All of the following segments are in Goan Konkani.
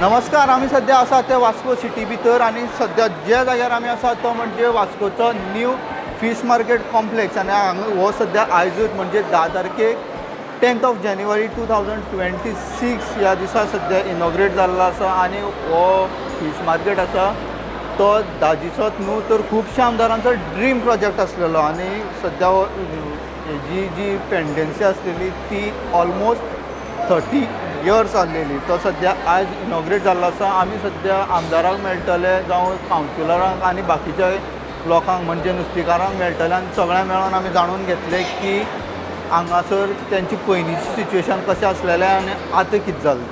नमस्कार, आमी सद्या आसा ते वास्को सिटी भितर आनी सद्या ज्या जाग्यार आमी आसा तो म्हणजे वास्कोचो न्यू फीश मार्केट कॉम्प्लेक्स आनी हांगा हो सद्या आयजूच म्हणजे 10 तारखेक 10th of January 2026 ह्या दिसा सद्या इनॉग्रेट जाल्लो आसा आनी हो फीश मार्केट आसा तो दाजीचोच न्हू तर खुबश्या आमदारांचो ड्रीम प्रोजेक्ट आसलेलो आनी सद्या हो हेजी जी पेंडन्सी आसलेली ती ऑलमोस्ट 30 इयर्स आसलेली तो सद्या आयज इनॉग्रेट जाल्लो आसा. आमी सद्या आमदाराक मेळटले जावं कावन्सिलरांक आनी बाकीच्या लोकांक म्हणजे नुस्तेकारांक मेळटले आनी सगळ्यांक मेळोन आमी जाणून घेतले की हांगासर तेंची पयलींची सिच्युएशन कशें आसलेलें आनी आतां कितें जालें.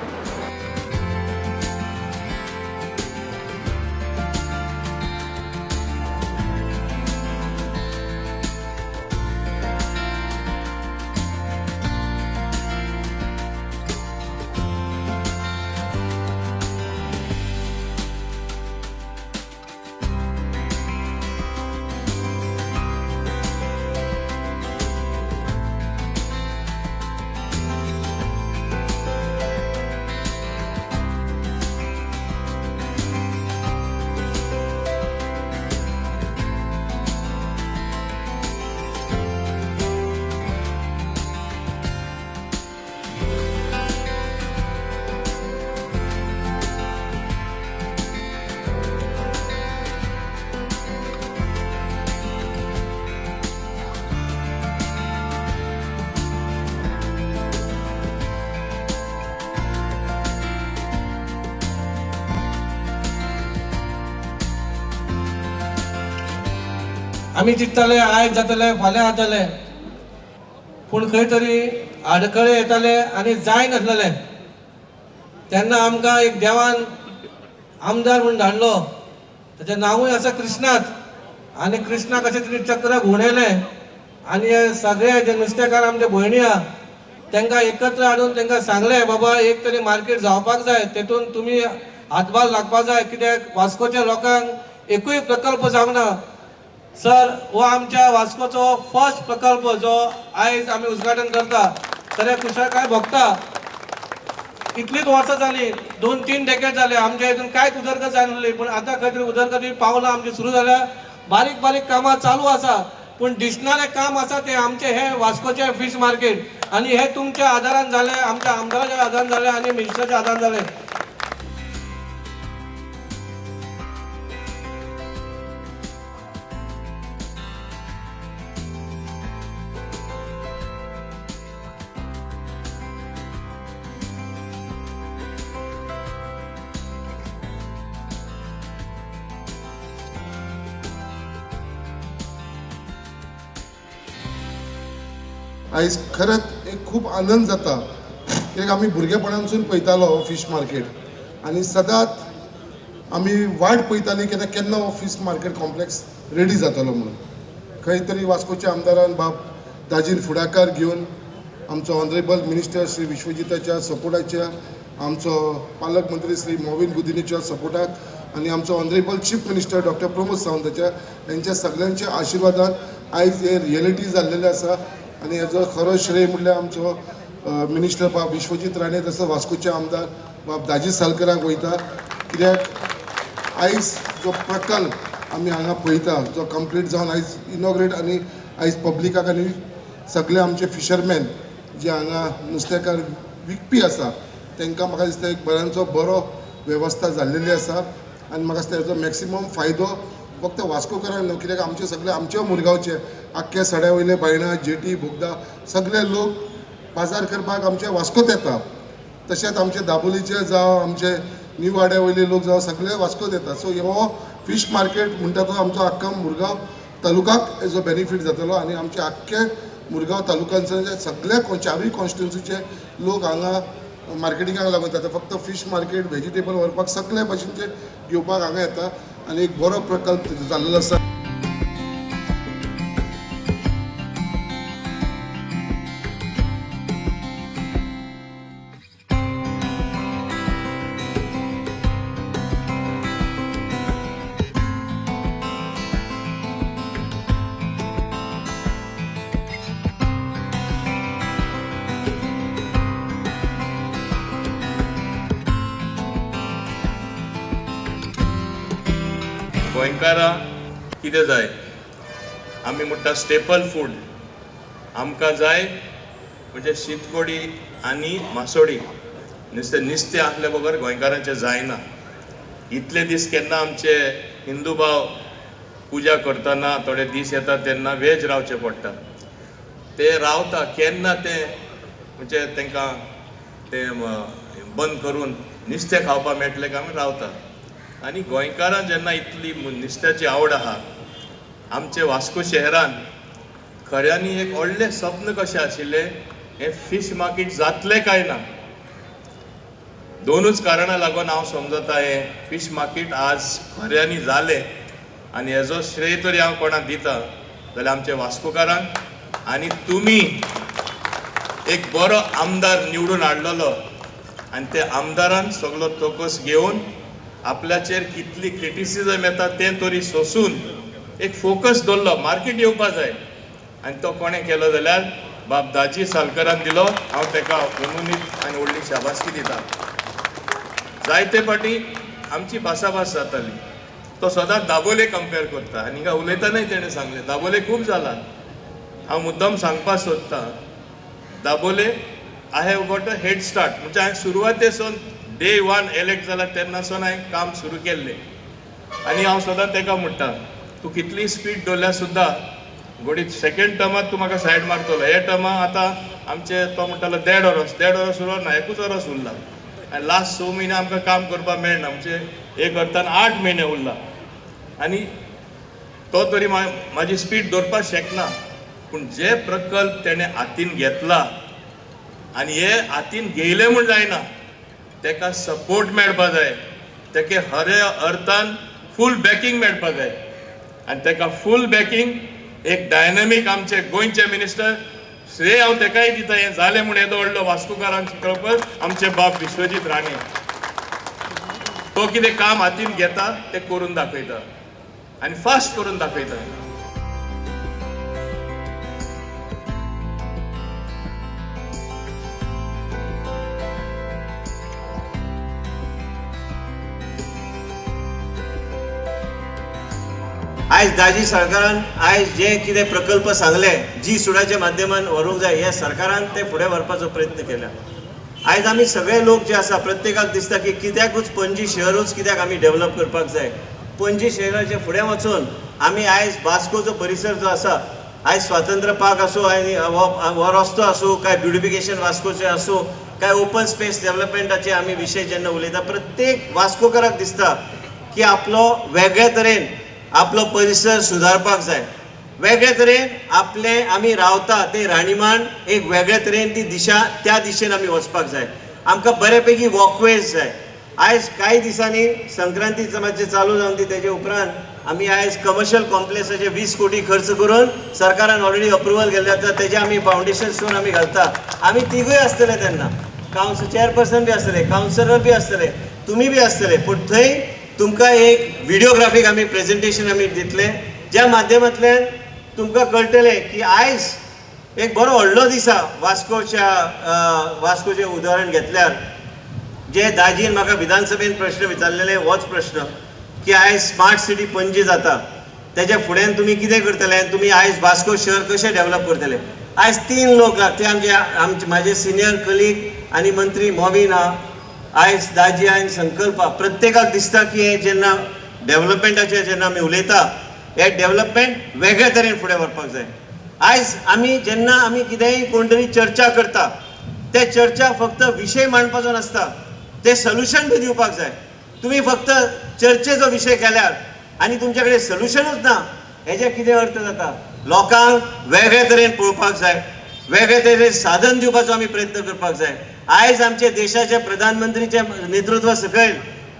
आमी चिंतताले आयज जातले फाल्यां जातले, पूण खंय तरी आडखळे येताले आनी जाय नासलेले. तेन्ना आमकां एक देवान आमदार म्हूण धाडलो, ताचें नांवूय आसा कृष्णाच. आनी कृष्णा कशें तरी चक्र घुंवडयलें आनी हे सगळे जे नुस्तेकार आमचे भयणी आहा तांकां एकत्र हाडून तांकां सांगलें, बाबा एक तरी मार्केट जावपाक जाय, तेतून तुमी हातभार लागपाक जाय, कित्याक वास्कोच्या लोकांक एकूय प्रकल्प जावंक ना. सर, हो आमच्या वास्कोचो फर्स्ट प्रकल्प जो आयज आमी उद्घाटन करता, तर खुशालकाय भोगता. इतलीच वर्सां जाली, 2-3 डेकेड जाले आमच्या हितून कांयच उदरगत जायनासली, पूण आतां खंय तरी उदरगती पावलां आमची सुरू जाल्या. बारीक बारीक कामां चालू आसा, पूण दिसणारें काम आसा तें आमचें हें वास्कोचें फीश मार्केट. आनी हें तुमच्या आदारान जालें, आमच्या आमदाराच्या आदारान जालें आनी मिनिस्टराच्या आदारान जालें. आयज खरेंच एक खूब आनंद जाता, कित्याक आमी भुरगेपणानसून पळयतालो हो फीश मार्केट आनी सदांच आमी वाट पळयताली केन्ना केन्ना हो फीश मार्केट कॉम्प्लेक्स रेडी जातलो म्हणून. खंय तरी वास्कोच्या आमदारान बाब दाजीन फुडाकार घेवन आमचो ऑनरेबल मिनिस्टर श्री विश्वजीताच्या सपोर्टाच्या, आमचो पालक मंत्री श्री मॉविन गुदिन्होच्या सपोर्टाक आनी आमचो honourable chief minister doctor Pramod सावंताच्या हेंच्या सगळ्यांच्या आशिर्वादान आयज हे रियलिटी जाल्लेलें आसा. आनी हेजो खरो श्रेय म्हणल्यार आमचो मिनिस्टर बाब विश्वजीत राणे, तसो वास्कोचे आमदार बाब दाजी सालकराक वयता, कित्याक आयज जो प्रकल्प आमी हांगा पळयता जो कंप्लीट जावन आयज इनॉग्रेट आनी आयज पब्लिकाक आनी सगळे आमचे फिशरमॅन जे हांगा नुस्तेकार विकपी आसा तांकां म्हाका दिसता एक बऱ्यांचो बरो वेवस्था जाल्लेली आसा. आनी म्हाका दिसता हेजो मॅक्सिमम फायदो फक्त वास्कोकारांक न्हू, कित्याक आमचे सगळे आमच्या मुरगांवचे आख्खे सड्या वयले बायणा, जेटी, बोगदा सगळे लोक बाजार करपाक आमच्या वास्कोत येता. तशेंच आमचे दाबोलीचे जावं आमचे न्यू वाड्या वयले लोक जावं सगळे वास्कोत येता. सो हो फीश मार्केट म्हणटा तो आमचो आख्खा मुरगांव तालुकाक हेजो बेनिफीट जातलो आनी आमचे आख्खे मुरगांव तालुक्यांचे सगळे चारूय कॉन्स्टिट्युन्सीचे लोक हांगा मार्केटिंगाक लागून येता. फक्त फीश मार्केट व्हेजिटेबल व्हरपाक सगळे भाशेनचे घेवपाक हांगा येता आनी एक बरो प्रकल्प जाल्लो आसा. गोंयकारां कितें जाय, आमी म्हणटा स्टेपल फूड आमकां जाय, म्हणजे शीतकोडी आनी मासोडी. नुस्तें नुस्तें आसले बगर गोंयकारांचें जायना. इतले दीस केन्ना आमचे हिंदू भाव पुजा करतना थोडे दीस येता तेन्ना वेज रावचें पडटा, ते रावता केन्ना ते म्हणजे तांकां तें बंद करून नुस्तें खावपाक मेळटलें काय म्हूण रावता. आनी गोंयकारां जेन्ना इतली नुस्त्याची आवड आहा, आमचे वास्को शहरान खऱ्यांनी एक व्हडलें सप्न कशें आशिल्लें हें फीश मार्केट जातलें काय ना. दोनूच कारणां लागून हांव समजता हें फीश मार्केट आज खऱ्यांनी जालें आनी हेजो श्रेय तरी हांव कोणाक दिता जाल्यार आमचे वास्कोकारांक. आनी तुमी एक बरो आमदार निवडून हाडलेलो आनी त्या आमदारान सगलो तोकस घेवन आपल्याचेर कितली क्रिटिसिजम येता तें तरी सोसून एक फोकस दवरलो, मार्केट येवपा जाय. आनी तो कोणें केलो जाल्यार बाब दाजी सालकरान दिलो. हांव ताका मनोनीत आनी व्हडली शाबासकी दिता. जायते फावटी आमची भासाभास जाताली, तो सदांच दाबोले कंपेर करता आनी हिंगा उलयतनाय तेणें सांगलें दाबोले खूब जाला. हांव मुद्दम सांगपाक सोदता, Dabolim I have got a head start, म्हणजे हांवें सुरवाते सावन डे वन एलेक्ट जाला तेन्ना सावन हांवें काम सुरू केल्लें. आनी हांव सदांच ताका म्हणटा, तूं कितली स्पीड दवरल्यार सुद्दां घोडी सेकेंड टर्मांत तूं म्हाका सायड मारतलो. हे टर्माक आतां आमचे तो म्हणटालो देड वरस, देड वरस उरलो ना, एकूच वरस उरला आनी लास्ट 6 म्हयने आमकां काम करपाक मेळना, म्हणजे एक अर्थान 8 म्हयने उरला. आनी तो तरी म्हाजी स्पीड दवरपाक शकना, पूण जे प्रकल्प तेणें हातीन घेतला आनी हे हातीन घेयले म्हूण जायना, तेका सपोर्ट मेळपा जाय, तेका खऱ्या अर्थान फूल बॅकींग मेळपा जाय. आनी तेका फूल बॅकींग एक डायनामीक आमचे गोंयचे मिनिस्टर श्रेय हांव तेकाय दिता. हें जालें म्हूण येदो व्हडलो वास्कोकारांक प्रकल्प आमचे बाब विश्वजीत राणे, तो कितें काम हातीन घेता तें करून दाखयता आनी फास्ट करून दाखयता. आयज दाजी सरकारान आयज जे कितें प्रकल्प सांगले जी सुडाच्या माध्यमान व्हरूंक जाय, हे सरकारान ते फुडें व्हरपाचो प्रयत्न केला. आयज आमी सगळे लोक जे आसा प्रत्येकाक दिसता की कित्याकूच पणजी शहरूच कित्याक आमी डेवलप करपाक जाय. पणजी शहराचे फुडें वचून आमी आयज वास्कोचो परिसर जो आसा, आयज स्वातंत्र्य पार्क आसूं आनी हो रस्तो आसूं, काय ब्युटिफिकेशन वास्कोचें आसूं, काय ओपन स्पेस डेवलपमेंटाचे आमी विशय जेन्ना उलयता, प्रत्येक वास्कोकाराक दिसता की आपलो वेगळे तरेन आपलो परिसर सुदारपाक जाय, वेगळे तरेन आपले आमी रावता ते राणीमान एक वेगळे तरेन ती दिशा, त्या दिशेन आमी वचपाक जाय. आमकां बऱ्यापैकी वॉकवेज जाय. आयज कांय दिसांनी संक्रांती मातशें चालू जावन ती तेजे उपरांत आमी आयज कमर्शियल कॉम्प्लेक्साचे 20 कोटी खर्च करून सरकारान ऑलरेडी अप्रुवल केल्लें आसा, तेजें आमी फावंडेशन स्टोन आमी घालता. आमी तिगूय आसतले तेन्ना, कावन्सिल चेअरपर्सन बी आसतले, कावन्सिलर बी आसतले, तुमी बी आसतले, पूण थंय तुमकां एक व्हिडियोग्राफीक आमी प्रेजेंटेशन आमी दितले, ज्या माध्यमांतल्यान तुमकां कळटलें की आयज एक बरो व्हडलो दिसा वास्कोच्या वास्कोचें उदाहरण घेतल्यार, जे दाजीन म्हाका विधानसभेन प्रश्न विचारलेले होच प्रश्न की आयज स्मार्ट सिटी पणजी जाता तेज्या फुड्यान तुमी कितें करतले आनी तुमी आयज वास्को शहर कशें डेवलप करतले. आयज 3 लोक ते आमचे आमचे म्हाजे सिनियर कलीग आनी मंत्री मोविन आहा, आयज दाजी आनी संकल्प, प्रत्येकाक दिसता की हें जेन्ना डेवलपमेंटाचेर जेन्ना आमी उलयता, हें डेवलपमेंट वेगळे तरेन फुडें व्हरपाक जाय. आयज आमी जेन्ना आमी कितेंय कोण तरी चर्चा करता, ते चर्चा फक्त विशय मांडपाचो नासता, ते सोल्युशन बी दिवपाक जाय. तुमी फक्त चर्चेचो विशय केल्यार आनी तुमचे कडेन सोल्युशनूच ना, हेजे कितें अर्थ जाता. लोकांक वेगळे तरेन पळोवपाक जाय, वेगळे तरेन साधन दिवपाचो आमी प्रयत्न करपाक जाय. आयज आमचे देशाचे प्रधानमंत्रीचे नेतृत्व सकयल,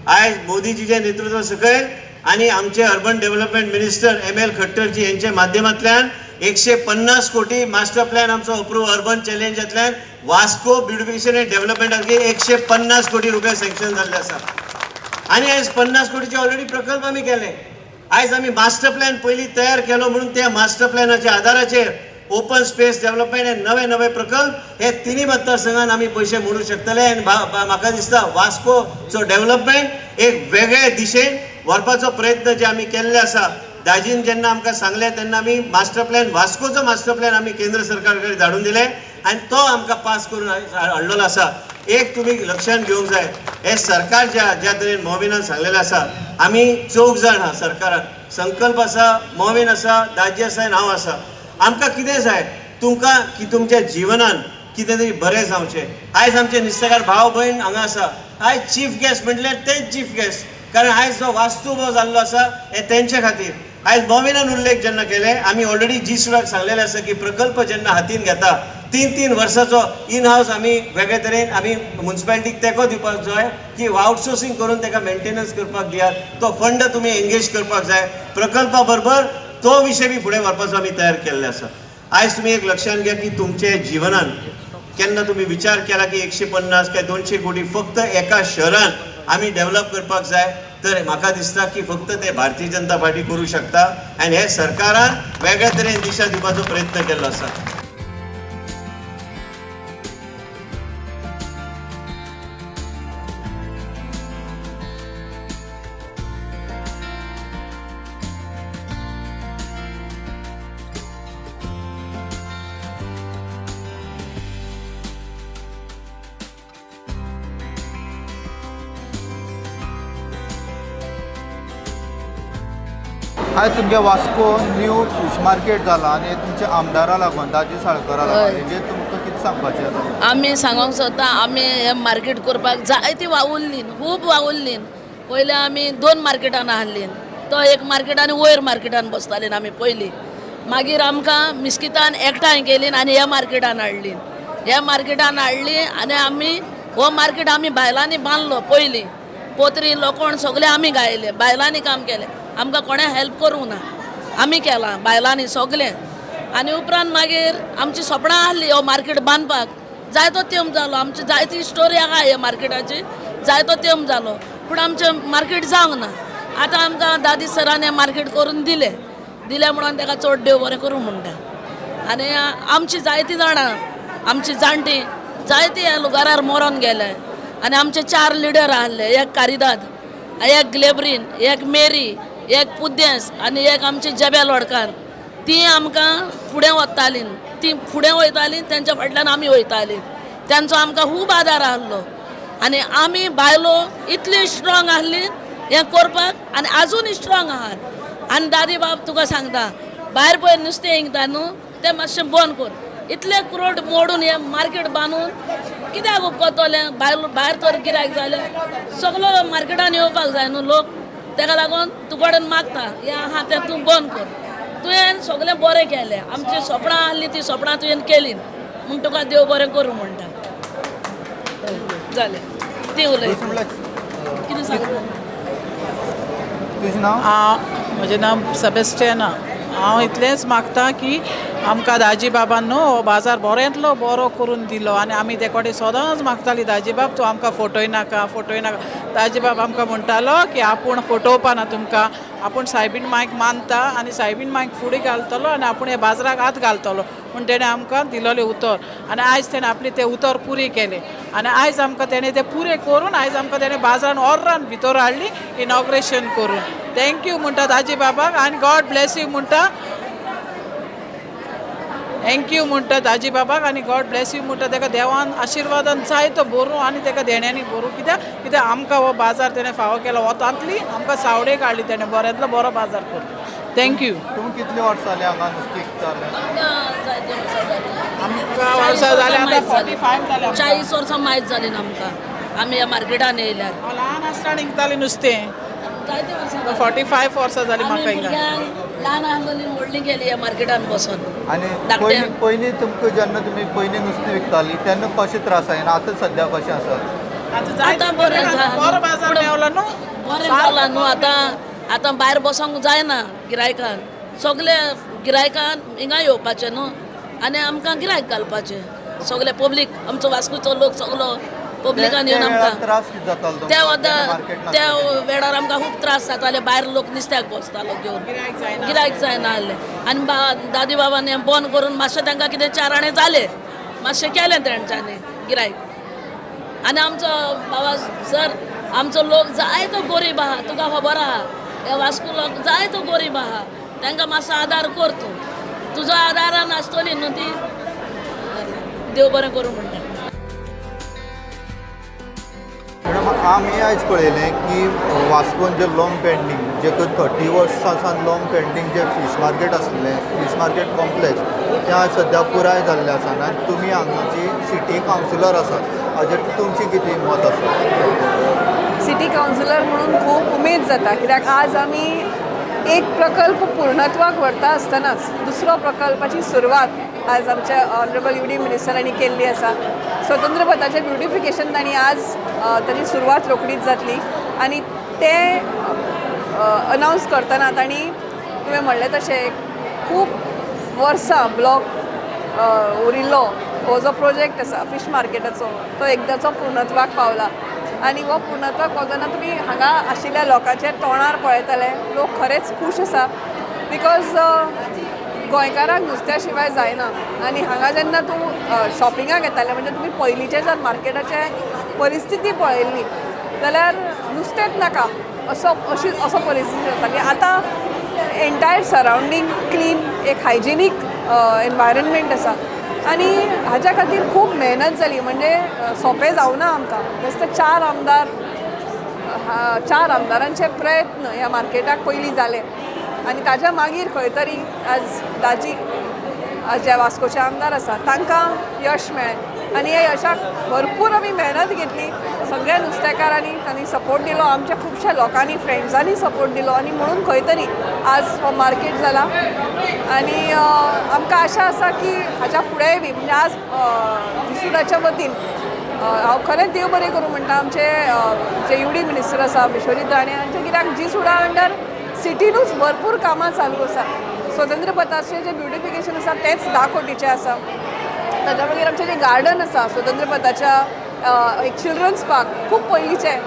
आयज मोदीजीचे नेतृत्व सकयल आनी आमचे urban development minister M L खट्टरजी यांच्या माध्यमांतल्यान 150 कोटी मास्टर प्लॅन आमचो अप्रूव अर्बन चॅलेंजांतल्यान वास्को ब्युटिफिकेशन अँड डेव्हलपमेंटाक 150 कोटी रुपया सँक्शन जाल्ले आसा. आनी आयज 50 कोटीचे ऑलरेडी प्रकल्प आमी केले. आयज आमी मास्टर प्लॅन पयलीं तयार केलो म्हणून त्या मास्टर प्लॅनाच्या आदाराचेर ओपन स्पेस डेव्हलपमेंट हे नवे नवे प्रकल्प हे तिन्ही मतदारसंघान आमी पयशे मोडूंक शकतले. आनी म्हाका दिसता वास्कोचो डेव्हलपमेंट एक वेगळे दिशेन व्हरपाचो प्रयत्न जे आमी केल्ले आसा. दाजीन जेन्ना आमकां सांगलें तेन्ना आमी मास्टर प्लॅन, वास्कोचो मास्टर प्लॅन आमी केंद्र सरकार कडेन धाडून दिले आनी तो आमकां पास करून हाडलेलो आसा. एक तुमी लक्षांत घेवंक जाय, हे सरकार ज्या ज्या तरेन मोविनान सांगलेलें आसा, आमी 4 जाण आहा सरकारान, संकल्प आसा, मोविन आसा, दाजी आसा आनी हांव आसा. आमकां कितें जाय तुमकां की तुमच्या जिवनान कितें तरी बरें जावचें. आयज आमचे नुस्तेकार भाव भयण हांगा आसा, आयज चीफ गेस्ट म्हटल्यार तेच चीफ गेस्ट, कारण आयज जो वास्तू जो जाल्लो आसा हे तेंचे खातीर. आयज मोविनान उल्लेख जेन्ना केले, आमी ऑलरेडी जी सुडाक सांगलेलें आसा की प्रकल्प जेन्ना हातीन घेता 3-3 वर्साचो इन हावस आमी वेगळे तरेन आमी मुन्सिपालिटीक तेंको दिवपाक जाय की आउटसोर्सिंग करून ताका मेंटेनन्स करपाक दियात, तो फंड तुमी एंगेज करपाक जाय, प्रकल्पा बरोबर तो विशय बी फुडें व्हरपाचो आमी तयार केल्ले आसा. आयज तुमी एक लक्षांत घ्या की तुमचे जिवनान केन्ना तुमी विचार केला की 150 काय 200 कोटी फक्त एका शहरान आमी डेव्हलप करपाक जाय, तर म्हाका दिसता की फक्त ते भारतीय जनता पार्टी करूं शकता आनी हे सरकारान वेगळ्या तरेन दिशा दिवपाचो प्रयत्न केल्लो आसा. आयज तुमगे वास्को न्यू फीश मार्केट जाला आनी तुमच्या आमदारा लागून, दाजी साळकरा लागून, हेजेर तुमकां कितें सांगपाचें आसा? आमी सांगोंक सोदता, आमी हें मार्केट करपाक जायती वावुरलीं, खूब वावुरलीं. पयलीं आमी 2 मार्केटान आहलीं, तो एक मार्केट आनी वयर मार्केटान बसतालीं आमी पयलीं. मागीर आमकां मिस्कितान एकठांय केलीं आनी ह्या मार्केटान हाडलीं, ह्या मार्केटान हाडली आनी आमी हो मार्केट आमी बायलांनी बांदलो. पयलीं पोत्री लोकोण सगळें आमी गायले, बायलांनी काम केलें, आमकां कोणें हेल्प करूंक ना, आमी केलां बायलांनी सगळें. आनी उपरांत मागीर आमची सपनां आहली हो मार्केट बांदपाक, जायतो तेंप जालो, आमची जायती स्टोरी आहा ह्या मार्केटाची, जायतो तेंप जालो, पूण आमचें मार्केट जावंक ना. आतां आमकां दादी सरान हें मार्केट करून दिलें, दिलें म्हणून ताका चड देव बरें करूं म्हणटा. आनी आमची जायतीं जाणां, आमची जाणटीं जायतीं ह्या लुगारार मरोन गेले. आनी आमचे 4 लिडर आहले, एक कारिदाद, एक ग्लेब्रीन, एक मेरी, एक पुद्देंस आनी एक आमची जेबे लोडकार. ती आमकां फुडें वतालीं, ती फुडें वयतालीं, तेंच्या फाटल्यान आमी वयतालीं, तेंचो आमकां खूब आदार आहलो. आनी आमी बायलो इतली स्ट्रॉंग आहली हें करपाक, आनी आजून स्ट्रॉंग आहात. आनी दादी बाब तुका सांगता, भायर पळय नुस्तें विकता न्हू तें मातशें बंद कर, इतले क्रोड मोडून हें मार्केट बांदून कित्याक उपकरतलें? भायर तर गिरायक जालें सगलो मार्केटान येवपाक जाय न्हू लोक, तेका लागून तूं कडेन मागता हें आहा तें तूं बंद कर. तुवें सगळें बरें केलें, आमची सपनां आहलीं ती सपनां तुवें केलीं म्हूण तुका देव बरें करूं म्हणटा. जालें, ती उलयता. कितें सांगता? तुजें नांव? म्हजें नांव सेबेस्टियना. हांव इतलेंच मागता की आमकां दाजी बाबान न्हू हो बाजार बऱ्यांतलो बरो करून दिलो आनी आमी ते कडेन सदांच मागतालीं, दाजी बाब तूं आमकां फटय नाका, फटय नाका. दाजी बाब आमकां म्हणटालो की आपूण फटोवपाना तुमकां, आपूण सायबीण मायक मानता आनी सायबीण मायक फुडें घालतलो आनी आपूण ह्या बाजाराक हात घालतलो म्हूण तेणें आमकां दिलोलें उतर. आनी आयज तेणें आपलें तें उतर पुरें केलें आनी आयज आमकां तेणें तें पुरें करून आयज आमकां तेणें बाजारान ऑर्रान भितर हाडली इनॉग्रेशन करून. Thank you म्हणटा दाजी बाबाक आनी गॉड ब्लेस you म्हणटा. Thank you म्हणटा दाजी बाबाक आनी गॉड ब्लेस you म्हणटा. तेका देवान आशिर्वादान जाय तो बरूं आनी तेका देण्यांनी बरूं, कित्याक कित्याक आमकां हो बाजार तेणें फावो केलो, वतांतली आमकां सावडे काडली तेणें, बऱ्यांतलो बरो बाजार करून. Thank you. तुमी कितले वर्सां जालीं हांगा नुस्तें विकताले? आमकां वर्सां जालीं आतां 45 जालीं. 40 वर्सां मायज जालीं आमकां, आमी ह्या मार्केटान येयल्यार. ल्हान आसतना विकतालीं नुस्तें, जायते वर्सां, 45 वर्सां जालीं म्हाका हिंगा. ल्हान आहली व्हडली गेली ह्या मार्केटान बसून. आनी पयलीं तुमकां जेन्ना तुमी पयलीं नुस्तें विकतालीं तेन्ना कशें त्रास आयना, आतां सद्या कशें आसा? आतां बरें बरो बाजार मेवलो न्हू, बरें जालां न्हू आतां. आतां भायर बसोंक जायना गिरायकान, सगळे गिरायकान हिंगा येवपाचें न्हू आनी आमकां गिरायक घालपाचें, सगळे पब्लीक, आमचो वास्कोचो लोक सगलो पब्लिकान येवन आमकां त्रास कितें जातालो? त्या वेळार आमकां खूब त्रास जाताले, भायर लोक नुस्त्याक बसतालो घेवन, गिरायक जायना आहलें. आनी दादी बाबान हें बंद करून मातशें तांकां कितें 4 आणे जालें, मातशें केलें तेंच्यांनी गिरायक. आनी आमचो बाबा सर, आमचो लोक जायतो गरीब आहा, तुका खबर आहा, हे वास्को लोक जायतो गोरीब आहा, तांकां मातसो आदार कर तूं, तुजो आदारान आसतली न्हू ती. देव बरें करूं म्हणटा. मॅडम, आमी आयज पळयलें की वास्कोन जे लॉंग पेंडींग जे 30 वर्सां सावन लॉंग पेंडींग जे फीश मार्केट आसलें, फीश मार्केट कॉम्प्लेक्स, तें आज सद्या पुराय जाल्लें आसा आनी तुमी हांगाची सिटी कावन्सिलर आसात, हाजेर तुमची कितें मत आसा? सिटी कावन्सिलर म्हणून खूब उमेद जाता, कित्याक आज आमी एक प्रकल्प पूर्णत्वाक व्हरता आसतनाच दुसरो प्रकल्पाची सुरवात आज आमच्या ऑनरेबल यू डी मिनिस्टरांनी केल्ली आसा. स्वतंत्र पथाचें ब्युटिफिकेशन तांणी आज ताची सुरवात रोखडीच जातली आनी तें अनावन्स करतना तांणी तुवें म्हणलें तशें खूब वर्सां ब्लॉक उरिल्लो हो जो प्रोजेक्ट आसा फिश मार्केटाचो तो एकदांचो पूर्णत्वाक पावला. आनी हो पूर्णत्वाक पावतना तुमी हांगा आशिल्ल्या लोकांच्या तोंडार पळयतले, लोक खरेंच खूश आसा, because गोंयकारांक नुस्त्या शिवाय जायना. आनी हांगा जेन्ना तूं शॉपिंगाक येताले, म्हणजे तुमी पयलींचे जर मार्केटाचे परिस्थिती पळयल्ली जाल्यार नुस्तेंच नाका असो अशी असो परिस्थिती जाताली. आतां एंटायर सरावंडींग क्लीन, एक हायजिनीक एनवायरनमेंट आसा आनी हाज्या खातीर खूब मेहनत जाली. म्हणजे सोंपें जावना आमकां, बेश्टे चार आमदारांचे प्रयत्न ह्या मार्केटाक पयलीं जाले आनी ताज्या मागीर खंय तरी आज दाजी, आज जे वास्कोचे आमदार आसा तांकां यश मेळ्ळें आनी ह्या यशाक भरपूर आमी मेहनत घेतली. सगळ्या नुस्तेकारांनी तांणी सपोर्ट दिलो, आमच्या खुबश्या लोकांनी फ्रेंड्सांनी सपोर्ट दिलो आनी म्हणून खंय तरी आज हो मार्केट जाला. आनी आमकां आशा आसा की हाज्या फुडेंय बी म्हणजे आज जीसुडाच्या वतीन हांव खरेंच देव बरें करूं म्हणटा आमचे जे यू डी मिनिस्टर आसा विश्वजीत राणे हांचे, कित्याक जीसुडा अंडर सिटीनूच भरपूर कामां चालू आसा. स्वतंत्र पथाचें जें ब्युटिफिकेशन आसा तेंच 10 कोटीचें आसा. ताच्या मागीर आमचें जें गार्डन आसा स्वतंत्र पथाच्या एक चिल्ड्रन्स पार्क खूब पयलींचें,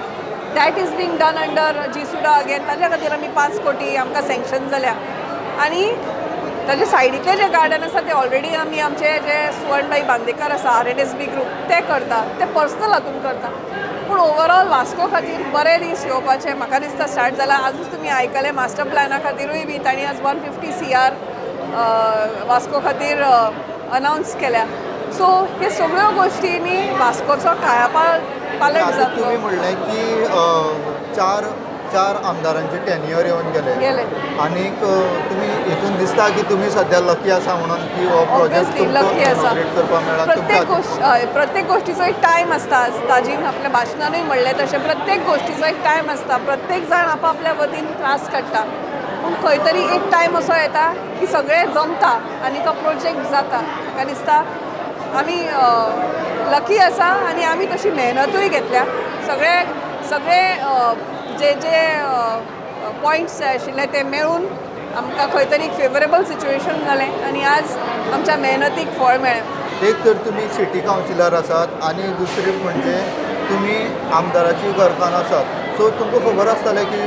that is being done under GSUDA again, ताच्या खातीर आमी 5 कोटी आमकां सँक्शन जाल्या. आनी ताजे सायडींतलें जें गार्डन आसा तें ऑलरेडी आमी आमचे जे सुवर्णबाई बांदेकर आसा RNSB group ते करता, ते पर्सनल हातून करता. पूण ओवरऑल वास्को खातीर बरे दीस येवपाचे म्हाका दिसता स्टार्ट जाला. आजूच तुमी आयकलें मास्टर प्लॅना खातीरूय बी तांणी आज 150 CR Vasco खातीर अनावन्स केल्या. सो हे सगळ्यो गोश्टींनी वास्कोचो कायापालट आतां जातलो. तुमी म्हणलें की चार आमदारांचे टेन्युअर येवन गेले आनीक तुमी हितून दिसता की तुमी सद्या लकी आसा म्हणून की हो प्रोजेक्ट तुमकां इनॉग्रेट करपाक मेळ्ळा. प्रत्येक गोश्टीचो एक टायम आसता. ताजीन आपल्या भाशणानूय म्हणलें तशें प्रत्येक गोश्टीचो एक टायम आसता, प्रत्येक जाण आपआपल्या वतीन त्रास काडटा, पूण खंय तरी एक टायम असो येता की सगळें जमता आनी तो प्रोजेक्ट जाता. म्हाका दिसता आमी लकी आसा आनी आमी तशी मेहनतूय घेतल्या. सगळे सगळे जे जे पॉयंट्स आशिल्ले ते मेळून आमकां खंय तरी एक फेवरेबल सिच्युएशन जालें आनी आज आमच्या मेहनतीक फळ मेळ्ळें. एक तर तुमी सिटी कावन्सिलर आसात आनी दुसरें म्हणजे तुमी आमदाराची घरकान्न आसात, सो तुमकां खबर आसतलें की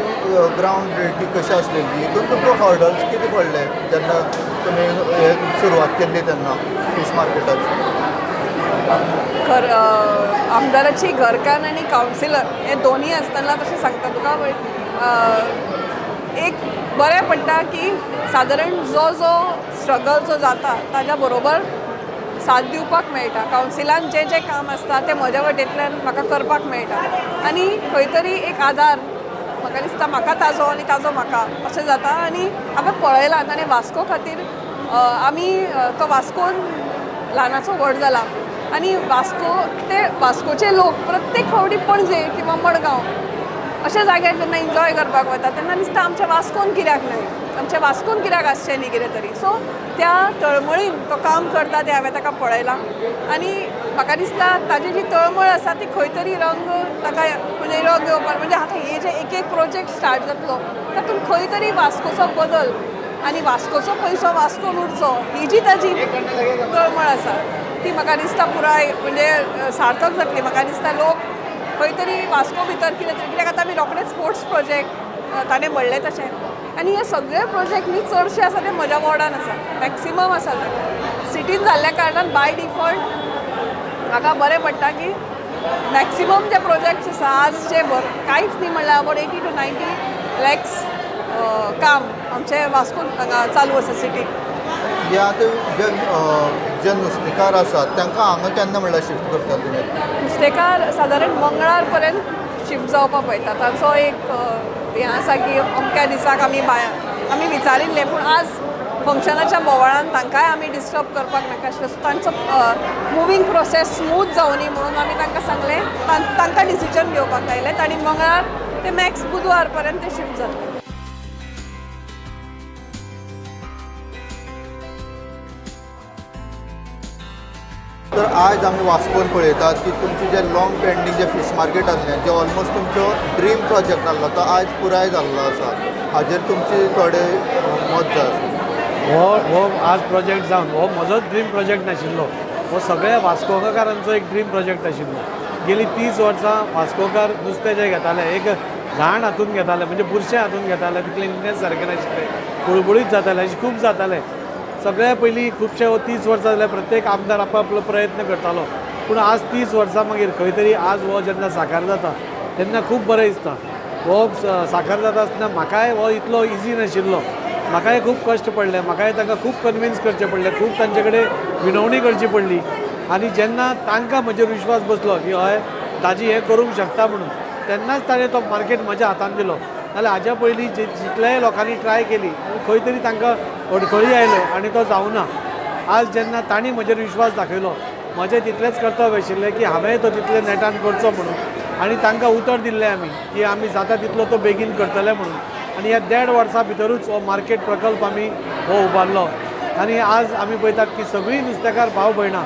ग्रावंड रियलिटी कशी आसलेली, हितून तुमकां हर्डल्स कितें पडले जेन्ना तुमी हे सुरवात केल्ली तेन्ना फीश मार्केटाची? आमदाराची घरकान्न आनी कावन्सिलर हे दोनूय आसतना तशें सांगता तुका, एक बरें पडटा की सादारण जो जो स्ट्रगल जो जाता ताज्या बरोबर साथ दिवपाक मेळटा. कावन्सिलान जें जें काम आसता तें म्हज्या वटेंतल्यान म्हाका करपाक मेळटा आनी खंय तरी एक आदार म्हाका दिसता म्हाका ताजो आनी ताजो म्हाका अशें जाता. आनी हांवें पळयलां आनी वास्को खातीर आमी तो वास्कोन ल्हानाचो व्हड जाला आनी वास्को ते वास्कोचे लोक प्रत्येक फावटी पणजे किंवा मडगांव अशा जाग्यार जेन्ना एन्जॉय करपाक वता तेन्ना दिसता आमच्या वास्कोन कित्याक न्हय, आमच्या वास्कोन कित्याक आसचें न्ही कितें तरी. सो त्या तळमळीन तो काम करता तें हांवें ताका पळयलां आनी म्हाका दिसता ताजी जी तळमळ आसा ती खंय तरी रंग ताका म्हणजे रंग येवपाक म्हणजे आतां हे जे एक एक प्रोजेक्ट स्टार्ट जातलो तातूंत खंय तरी वास्कोचो बदल आनी वास्कोचो पयसो वास्कोन उरचो ही जी ताजी तळमळ आसा ती म्हाका दिसता पुराय म्हणजे सार्थक जातली. म्हाका दिसता लोक खंय तरी वास्को भितर कितें तरी, कित्याक आतां आमी रोखडेच स्पोर्ट्स प्रोजेक्ट ताणें म्हणलें तशें आनी हे सगळे प्रोजेक्ट न्ही चडशे आसा ते म्हज्या वॉर्डान आसा, मॅक्सिमम आसा ते सिटीन जाल्ल्या कारणान बाय डिफॉल्ट म्हाका बरें पडटा की मॅक्सिमम जे प्रोजेक्ट्स आसा आज जे कांयच न्ही म्हणल्यार अबावट 80 to 90 lakhs काम आमचें वास्कोन हांगा चालू आसा सिटीक. हे आतां जे जे नुस्तेकार आसात तांकां हांगा केन्ना म्हणल्यार शिफ्ट करता तुमी? नुस्तेकार सादारण मंगळार पर्यंत शिफ्ट जावपाक पळयता. तांचो एक हें आसा की अमक्या दिसाक आमी भायर आमी विचारिल्लें, पूण आज फंक्शनाच्या बोवाळान तांकांय आमी डिस्टर्ब करपाक नाका आशिल्लें. सो तांचो मुवींग प्रोसेस स्मूथ जावनी म्हणून आमी तांकां सांगलें, तांकां डिसिजन घेवपाक लायलें आनी मंगळार ते मॅक्स बुधवार पर्यंत ते शिफ्ट जातले. तर आयज आमी वास्कोन पळयतात की तुमचे जे लॉंग पेंडींग जे फीश मार्केट आसलें, जे ऑलमोस्ट तुमचो ड्रीम प्रोजेक्ट आहलो तो आयज पुराय जाल्लो आसा, हाजेर तुमचे थोडे मत जाय आसलें. हो हो आज प्रोजेक्ट जावन हो म्हजोच ड्रीम प्रोजेक्ट नाशिल्लो, हो सगळ्या वास्कोकारांचो एक ड्रीम प्रोजेक्ट आशिल्लो. गेली 30 वर्सां वास्कोकार नुस्तें जें घेताले एक घाण हातून घेताले, म्हणजे बुरशें हातून घेताले, क्लिननेस सारकें नाशिल्लें, बुळबुळीत जातालें, अशें खूब जातालें. सगळ्या पयलीं खुबशे 30 वर्सां जाल्यार प्रत्येक आमदार आपआपलो प्रयत्न करतालो, पूण आज 30 वर्सां मागीर खंय तरी आज हो जेन्ना साकार जाता तेन्ना खूब बरें दिसता. हो साकार जाता आसतना म्हाकाय हो इतलो इजी नाशिल्लो, म्हाकाय खूब कश्ट पडले, म्हाकाय तांकां खूब कन्विन्स करचें पडलें, खूब तांचे कडेन विनवणी करची पडली. आनी जेन्ना तांकां म्हजेर विश्वास बसलो की हय दाजी हें करूंक शकता म्हणून, तेन्नाच ताणें तो मार्केट म्हज्या हातान दिलो. नाल्यार हाज्या पयलीं जितल्याय लोकांनी ट्राय केली खंय तरी तांकां अडखळी आयल्यो आनी तो जावना. आज जेन्ना तांणी म्हजेर विश्वास दाखयलो, म्हजें तितलेंच कर्तव्य आशिल्लें की हांवें तो तितले नेटान करचो म्हणून, आनी तांकां उतर दिल्लें आमी की आमी जाता तितलो तो बेगीन करतले म्हणून. आनी ह्या 1.5 वर्सां भितरूच हो मार्केट प्रकल्प आमी हो उबारलो. आनी आज आमी पळयतात की सगळीं नुस्तेकार भाव भयणां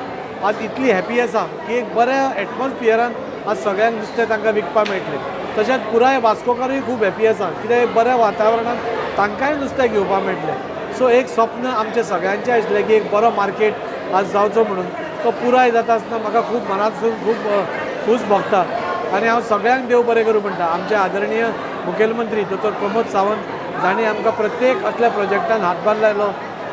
आज इतली हॅपी आसा की एक बऱ्या एटमॉस्फियरान आज सगळ्यांक नुस्तें तांकां विकपाक मेळटलें. तशेंच पुराय वास्कोकारूय खूब हॅपी आसा कित्याक बऱ्या वातावरणान तांकांय नुस्तें घेवपाक मेळटलें. सो एक स्वप्न आमचें सगळ्यांचें आशिल्लें की एक बरो मार्केट आज जावचो म्हणून, तो पुराय जाता आसतना म्हाका खूब मनांतसून खूब खूश भोगता. आनी हांव सगळ्यांक देव बरें करूं म्हणटा. आमचे आदरणीय मुखेलमंत्री दोतोर प्रमोद सावंत जांणी आमकां प्रत्येक असल्या प्रोजेक्टान हातभार लायलो,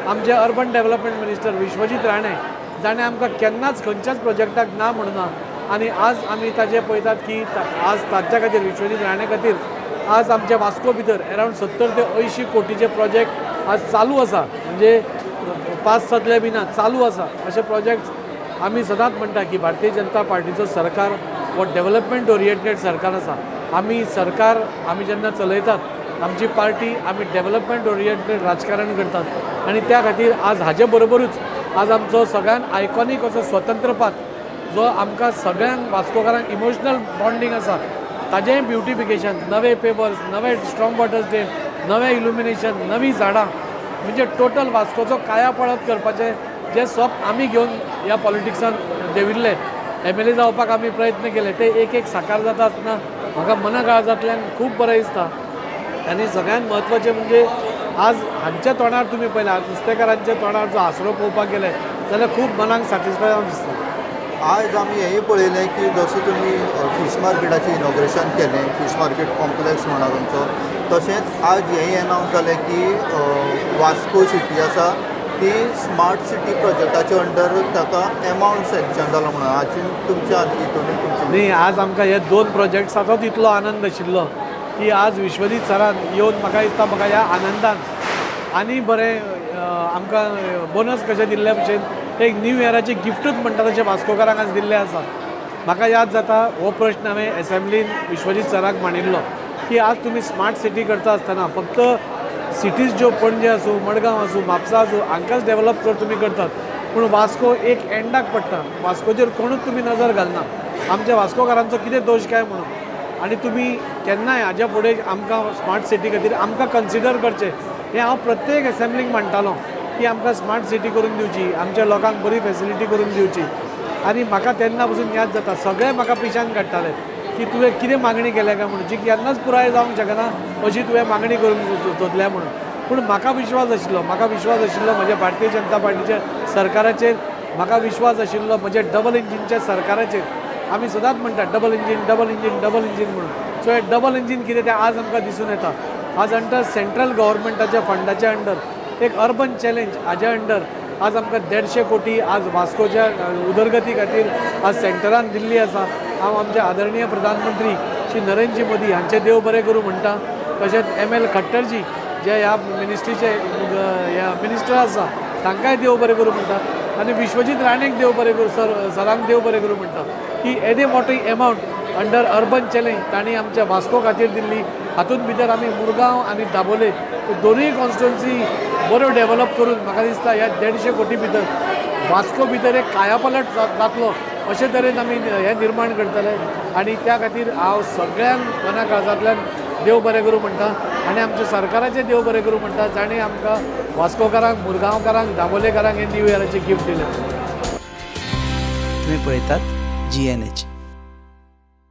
आमचे urban development minister Vishwajit Rane जाणें आमकां केन्नाच खंयच्याच प्रोजेक्टाक ना म्हणुना, आनी आज आमी ताजें पळयतात की आज तांच्या खातीर विश्वजीत राणे खातीर आज आमच्या वास्को भितर अरावंड 70 ते 80 कोटीचे प्रोजेक्ट आज चालू आसा, म्हणजे पास जातले बी ना, चालू आसा. अशे प्रोजेक्ट आमी सदांच म्हणटा की भारतीय जनता पार्टीचो सरकार हो डेव्हलपमेंट ओरिएंटेड सरकार आसा. आमी सरकार आमी जेन्ना चलयतात आमची पार्टी आमी डेव्हलपमेंट ओरिएंटेड राजकारण करतात, आनी त्या खातीर आज हाजे बरोबरूच आज आमचो सगळ्यान आयकॉनीक असो स्वतंत्र पात जो आमकां सगळ्यांक वास्कोकारांक इमोशनल बॉन्डींग आसा ताजेंय ब्युटिफिकेशन, नवे पेपर्स, नवे स्ट्रॉंग वॉटर ड्रेन, नवें इल्युमिनेशन, नवीं झाडां, म्हणजे टोटल वास्कोचो कायापळत करपाचें जें स्वप्न आमी घेवन ह्या पॉलिटिक्सान देंविल्ले, MLA जावपाक आमी प्रयत्न केले, ते एक एक साकार जाता आसतना म्हाका मना काळजांतल्यान खूब बरें दिसता. आनी सगळ्यांत म्हत्वाचें म्हणजे आज हांच्या तोंडार तुमी पळयला, नुस्तेकारांच्या तोंडार जो हासरो पळोवपाक गेले जाल्यार खूब मनाक सॅटिस्फाय जावन दिसता. आयज आमी हेंय पळयलें की जशें तुमी फीश मार्केटाचें इनॉग्रेशन केलें, फीश मार्केट कॉम्प्लेक्स म्हणा तुमचो, तशेंच आज हेंय एनावन्स जालें की वास्को सिटी आसा ती स्मार्ट सिटी प्रोजेक्टाच्या अंडर ताका एमावंट सँक्शन जाला म्हणून हाची तुमच्या हितून तुमची न्ही. आज आमकां हे 2 प्रोजेक्ट्साचोच इतलो आनंद आशिल्लो की आज विश्वजीत सरान येवन म्हाका दिसता म्हाका ह्या आनंदान आनी बरें आमकां बोनस कशें दिल्ले भशेन एक न्यू इयराचें गिफ्टूच म्हणटा तशें वास्कोकारांक आज दिल्लें आसा. म्हाका याद जाता हो प्रश्न हांवें एसेंब्लीन विश्वजीत सराक मांडिल्लो की आज तुमी स्मार्ट सिटी करता आसतना फक्त सिटीज ज्यो पणजे आसूं, मडगांव आसूं, म्हापसा आसूं हांकांच डेवलप कर तुमी करतात, पूण वास्को एक एंडाक पडटा, वास्कोचेर कोणूच तुमी नजर घालना. आमच्या वास्कोकारांचो कितें दोश काय म्हणून, आनी तुमी केन्नाय हाज्या फुडें आमकां स्मार्ट सिटी खातीर आमकां कन्सिडर करचें हें हांव प्रत्येक एसेंब्लीक म्हणटालो की आमकां स्मार्ट सिटी करून दिवची, आमच्या लोकांक बरी फेसिलिटी करून दिवची. आनी म्हाका तेन्ना पसून याद जाता सगळे म्हाका पिशान काडटाले की तुवें कितें मागणी केल्या काय म्हणून, जी केन्नाच पुराय जावंक शकना अशी तुवें मागणी करून सोदल्या म्हणून. पूण म्हाका विश्वास आशिल्लो, म्हाका विश्वास आशिल्लो म्हज्या भारतीय जनता पार्टीच्या सरकाराचेर, म्हाका विश्वास आशिल्लो म्हज्या डबल इंजिनच्या सरकाराचेर. आमी सदांच म्हणटा double engine, double engine, double engine म्हणून. सो हें डबल इंजीन कितें तें आज आमकां दिसून येता. आज अंडर सेंट्रल गव्हर्मेंटाच्या फंडाच्या अंडर एक अर्बन चॅलेंज हाज्या अंडर आज आमकां 150 कोटी आज वास्कोच्या उदरगती खातीर आज सेंटरान दिल्ली आसा. हांव आमचे आदरणीय प्रधानमंत्री श्री नरेंद्र मोदी हांचे देव बरें करूं म्हणटा, तशेंच ML खट्टरजी जे ह्या मिनिस्ट्रीचे मिनिस्टर आसा तांकांय देव बरें करूं म्हणटा आनी विश्वजीत राणेक देव बरें करूं, सरांक देव बरें करूं म्हणटा की येदे मोठी एमावंट अंडर अर्बन चॅलेंज तांणी आमच्या वास्को खातीर दिल्ली. हातूंत भितर आमी मुरगांव आनी दाबोले दोनूय कॉन्स्टिट्युन्सी बऱ्यो डेवलप करून म्हाका दिसता ह्या 150 कोटी भितर वास्को भितर एक कायापलट जातलो अशे तरेन आमी हें निर्माण करतले आनी त्या खातीर हांव सगळ्यांक मना काळजांतल्यान देव बरें करूं म्हणटा आनी आमच्या सरकाराचें देव बरें करूं म्हणटा जाणें आमकां वास्कोकारांक, मुरगांवकारांक, दाबोलेकारांक हें न्यू इयराचें गिफ्ट दिलें. तुमी पळयतात GNH.